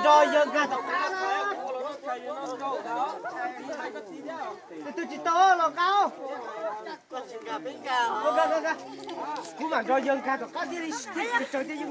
Nrog yawg nkag tom qab. Tus twg tsis tau los nqa. Kuv mam nrog yawg nkag tom qab thiaj li, thiaj li tsawg thiaj yooj yim.